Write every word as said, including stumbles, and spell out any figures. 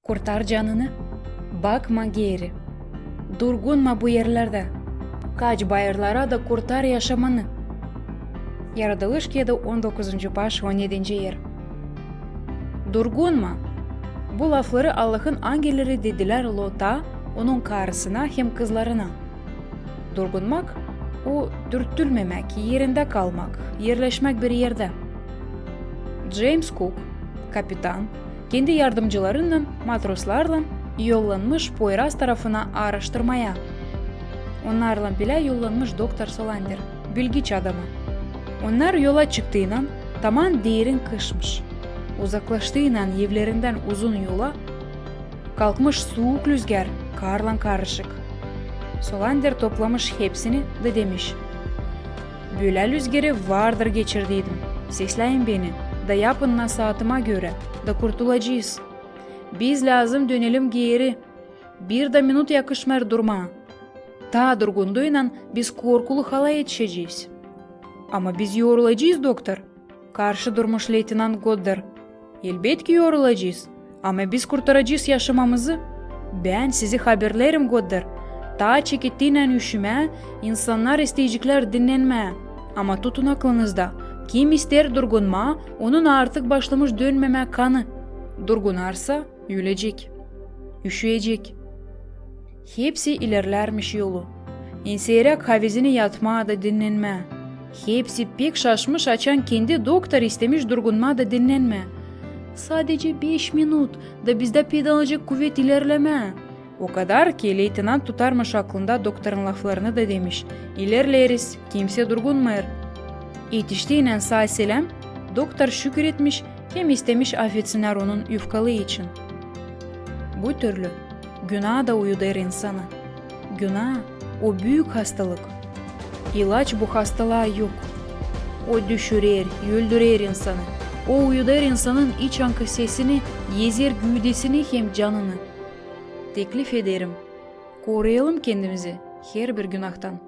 Kurtar canını, bakma geeri. Durgunma bu erlerdä. Kaç bayırlara da kurtar yaşamanı. Yaradılış kiyedi, on dokuzuncu baş, on edinci er. Durgunma. Bu lafları Allahın angelleri dedilär Lota, onun karısına hem kızlarına. Durgunmak, o dürtülmemäk, erindä kalmak, erleşmäk bir erdä. James Cook, kapitan, kendi yardımcılarınnan, matroslarlan yollanmış Poyraz tarafına aaraştırmaya. Onnarlan bilä yollanmış doktor Solander, bilgiç adamı. Onnar yola çıktıynan, taman derin kışmış. Uzaklaştıynan evlerindän uzun yola, kalkmış suuk lüzgär, karlan karışık. Solander toplamış hepsini da demiş: "Bölä lüzgeri vardır geçirdiydim. Sesläyin beni, da yapın nasaatıma görä, da kurtulacez. Biz lääzım dönelim geeri. Bir dä minut yakışmêêr durmaa. Taa durgunluynan biz korkulu hala etişecez." "Ama biz yorulacez, doktor," karşı durmuş leytenant Goddar. "Elbetki yorulacez, ama biz kurtaracez yaşamamızı. Bän sizi haberlerim, Goddar. Taa çekettiynän üşümää, insannar isteyeceklär dinnenmää. Ama tutun aklınızda, kim isteer durgunmaa, onun artık başlamış dönmemää kanı. Durgunarsa, ölecek. Üşüyecek." Hepsi ilerlärmiş yolu. Enseerä havezini yatmaa da dinnenmää. Hepsi pek şaşmış, açan kendi doktor istemiş durgunmaa da dinnenmää. "Sadece beş minut, da bizdä peydalanacek kuvet ilerlemää." O kadar ki, leytenant tutarmış aklında doktorun laflarını da demiş: "İlerleriz, kimsey durgunmêêr." Etiştiynän saa-selâm, doktor şükür etmiş hem istemiş afetsinnär onun yufkalıı için. Bu türlü günaa da uyudêr insanı. Günaa, o büük hastalık. İlaç bu hastalaa yok. O düşürer, öldürer insanı. O uyudêr insanın içankı sesini, ezer güüdesini hem canını. Teklif ederim, koruyalım kendimizi herbir günahtan.